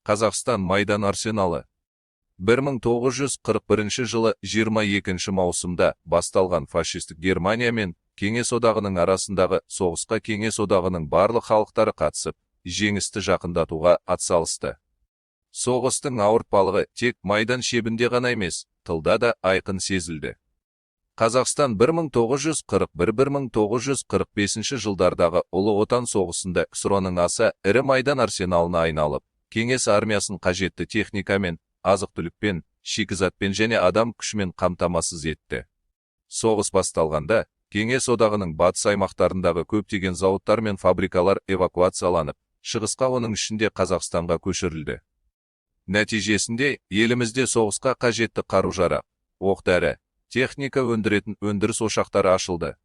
Қазақстан майдан арсеналы. 1941 жылы 22 маусымда басталған фашистік Германия мен Кеңес Одағының арасындағы соғысқа Кеңес Одағының барлық халықтары қатысып, жеңісті жақындатуға атсалысты. Соғыстың ауыртпалығы тек майдан шебінде ғана емес, тылда да айқын сезілді. Қазақстан 1941-1945 жылдардағы Ұлы Отан соғысында КСРО-ның аса ірі майдан арсеналына айналып, Кеңес армиясын қажетті техникамен, азық-түлікпен, шикізатпен және адам күшімен қамтамасыз етті. Соғыс басталғанда Кеңес Одағының батыс аймақтарындағы көптеген зауыттар мен фабрикалар эвакуацияланып, шығысқа, оның ішінде Қазақстанға көшірілді. Нәтижесінде елімізде соғысқа қажетті қару-жарақ, оқ-дәрі, техника өндіретін өндіріс ошақтары ашылды.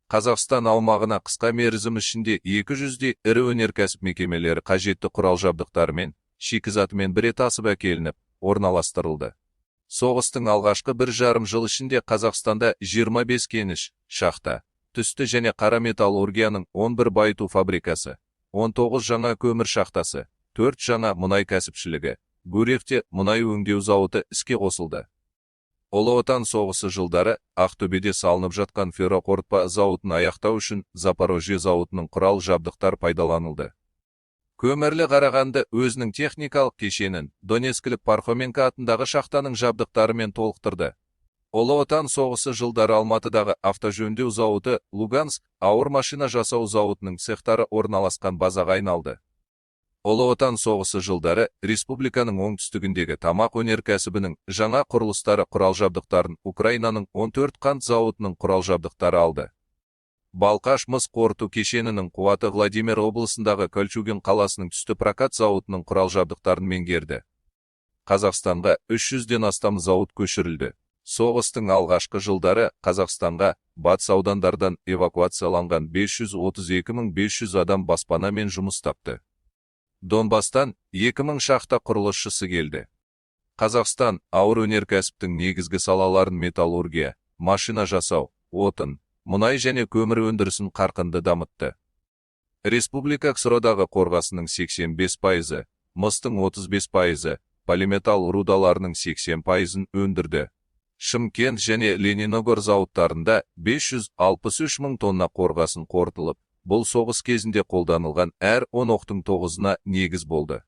Қазақстан аумағына қысқа мерзім ішінде 200-дей ірі өнеркәсіп мекемелері қажетті құрал-жабдықтарымен, шикізатымен біре тасып әкелініп, орналастырылды. Соғыстың алғашқы 1,5 жыл ішінде Қазақстанда 25 кеніш, шахта, түсті және қара металлургияның 11 байыту фабрикасы, 19 жаңа көмір шахтасы, 4 жаңа мұнай кәсіпшілігі, Гурьевте мұнай өңдеу зауыты іске қосылды. Ұлы Отан соғысы жылдары Ақтөбеде салынып жатқан ферроқорытпа зауытын аяқтау үшін Запорожье зауытының құрал жабдықтар пайдаланылды. Көмірлі Қарағанды өзінің техникалық кешенін Донецкілік Пархоменко атындағы шахтаның жабдықтарымен толықтырды. Ұлы Отан соғысы жылдары Алматыдағы автожөндеу зауыты Луганск ауыр машина жасау зауытының цехтары орналасқан базаға айналды. Ұлы Отан соғысы жылдары республиканың оңтүстігіндегі тамақ өнеркәсібінің жаңа құрылыстары құрал-жабдықтарын Украинаның 14 қант зауытының құрал-жабдықтары алды. Балқаш мыс қорыту кешенінің қуаты Владимир облысындағы Кольчугин қаласының түсті прокат зауытының құрал-жабдықтарын меңгерді. Қазақстанға 300-ден астам зауыт көшірілді. Соғыстың алғашқы жылдары Қазақстанға батыс аудандардан эвакуацияланған 532 500 адам баспана мен жұмыс тапты. Донбастан 2000 шахта құрылысшысы келді. Қазақстан ауыр өнеркәсіптің негізгі салаларын, металлургия, машина жасау, отын, мұнай және көмір өндірісін қарқынды дамытты. Республика КСРО-дағы қорғасынның 85%, мыстың 35%, полиметалл рудаларының 80%-ын өндірді. Шымкент және Лениногор зауыттарында 563 мың тонна қорғасын қорытылып, бұл соғыс кезінде қолданылған әр 10 оқтың тоғызына негіз болды.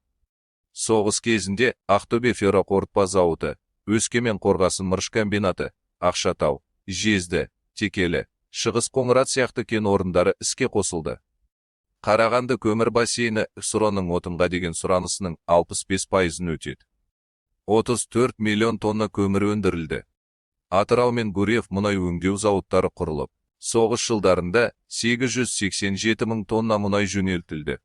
Соғыс кезінде Ақтөбе ферроқорытпа зауыты, Өскемен қорғасын мырыш комбинаты, Ақшатау, Жезді, Текелі, Шығыс Қоңырат сияқты кен орындары іске қосылды. Қарағанды көмір бассейні КСРО-ның отынға деген сұранысының 65%-ын өтеді. 34 миллион тонна көмір өндірілді. Атырау мен Гурьев мұнай өңдеу зауыттары құрылып, соғыс жылдарында 887 мың тонна мұнай жөнелтілді.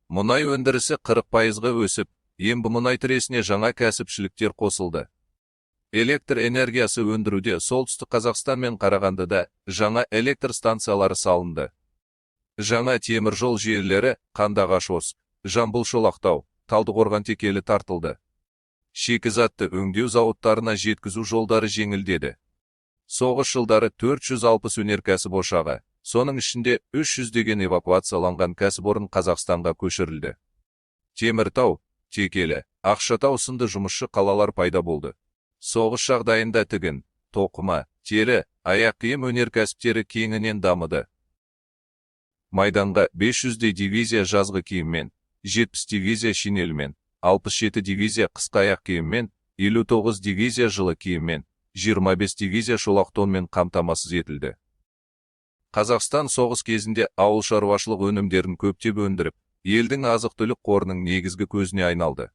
Мұнай өндірісі 40%-ға өсіп, Ембі мұнай тресіне жаңа кәсіпшіліктер қосылды. Электр энергиясы өндіруде Солтүстік Қазақстан мен Қарағандыда жаңа электр станциялары салынды. Жаңа темір жол желілері Қандыағаш-Орск, Жамбыл Шолақтау, Талдықорған Текелі тартылды. Шикізатты өңдеу зауыттарына жеткізу жолдары жеңілдеді. Соғыс жылдары 460 өнеркәсіп ошағы, соның ішінде 300-деген эвакуацияланған кәсіпорын Қазақстанға көшірілді. Теміртау, Текелі, Ақшатау сынды жұмысшы қалалар пайда болды. Соғыс жағдайында тігін, тоқыма, тері, аяқ киім өнеркәсіптері кеңінен дамыды. Майданға 500-дей дивизия жазғы киіммен, 70 дивизия шинельмен, 67 дивизия қысқы аяқ киіммен, 59 дивизия жылы киіммен, 25 дивизия шолақ тонмен қамтамасыз етілді. Қазақстан соғыс кезінде ауыл шаруашылық өнімдерін көптеп өндіріп, елдің азық-түлік қорының негізгі көзіне айналды.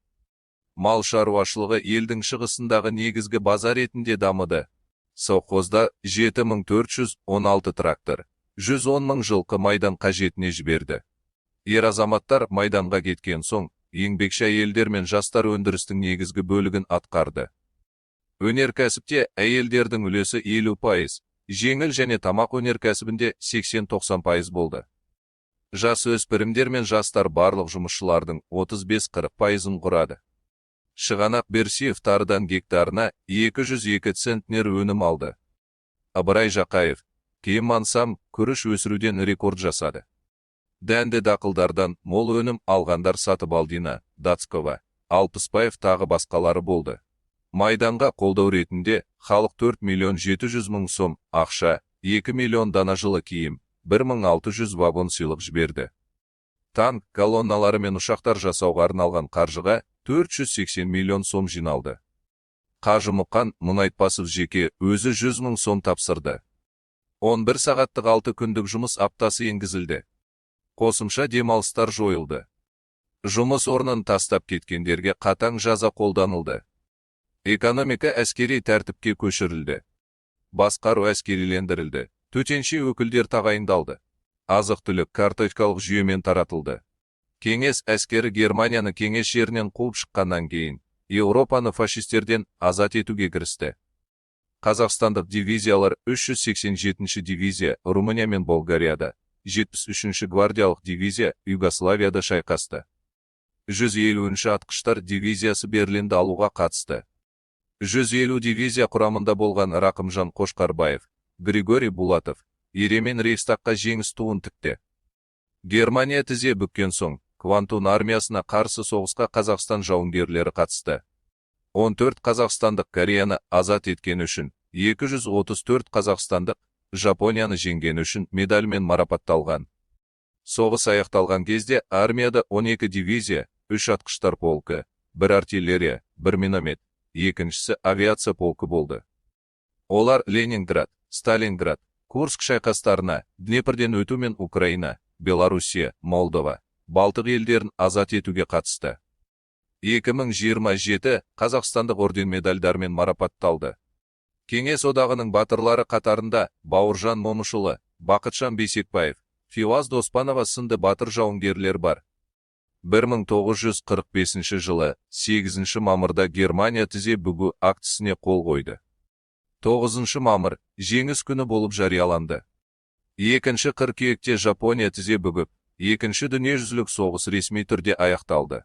Мал шаруашылығы елдің шығысындағы негізгі база ретінде дамыды. Совхозда 7416 трактор, 110 мың жылқы майдан қажетіне жіберді. Ер азаматтар майданға кеткен соң, еңбекші әйелдер мен жастар өндірістің негізгі бөлігін атқарды. Өнеркәсіпте әйелдердің үлесі 50%, жеңіл және тамақ өнеркәсібінде 80-90% болды. Жас өспірімдер мен жастар барлық жұмысшылардың 35-40 пайызын құрады. Шығанақ Берсиев тарыдан гектарына 202 центнер өнім алды. Ыбырай Жақаев, Кем Мансам күріш өсіруден рекорд жасады. Дәнді дақылдардан мол өнім алғандар Сатыбалдина, Дацкова, Алпысбаев тағы басқалары болды. Майданға қолдау ретінде халық 4 миллион 700 мың сом ақша, 2 миллион дана жылы киім, 1600 вагон сыйлық жіберді. Танк колонналары мен ұшақтар жасауға арналған қаржыға 480 миллион сом жиналды. Қажымұқан Мұңайтпасов жеке өзі 100 мың сом тапсырды. 11 сағаттық 6 күндік жұмыс аптасы енгізілді. Қосымша демалыстар жойылды. Жұмыс орнын тастап кеткендерге қатаң жаза қолданылды. Экономика әскери тәртіпке көшірілді. Басқару әскерилендірілді. Төтенше өкілдер тағайындалды. Азық-түлік карточкалық жүйемен таратылды. Кеңес әскері Германияны кеңес жерінен қуып шыққаннан кейін Еуропаны фашистерден азат етуге кірісті. Қазақстандық дивизиялар: 387-ші дивизия Румыния мен Болгарияда, 73-ші гвардиялық дивизия Югославияда шайқасты. 150-ші атқыштар дивизиясы Берлинді алуға қатысты. 150 дивизия құрамында болған Рақымжан Қошқарбаев, Григорий Булатов Еремен Рейхстагқа жеңіс туын тікті. Германия тізе бүккен соң, Квантун армиясына қарсы соғысқа Қазақстан жауынгерлері қатысты. 14 қазақстандық Кореяны азат еткені үшін, 234 қазақстандық Жапонияны жеңгені үшін медальмен марапатталған. Соғыс аяқталған кезде армияда 12 дивизия, 3 атқыштар полкі, 1 артиллерия, 1 миномет, екіншісі авиация полкі болды. Олар Ленинград, Сталинград, Курск шайқастарына, Днепрден өту мен Украина, Белоруссия, Молдова, Балтық елдерін азат етуге қатысты. 2027 қазақстандық орден медальдармен марапатталды. Кеңес Одағының батырлары қатарында Бауыржан Момышұлы, Бақытжан Бейсекбаев, Фиуаз Доспанова сынды батыр жауынгерлер бар. 1945 жылы 8 мамырда Германия тізе бүгу актісіне қол қойды. 9 мамыр Жеңіс күні болып жарияланды. 2 қыркүйекте Жапония тізе бүгіп, Екінші дүниежүзілік соғыс ресми түрде аяқталды.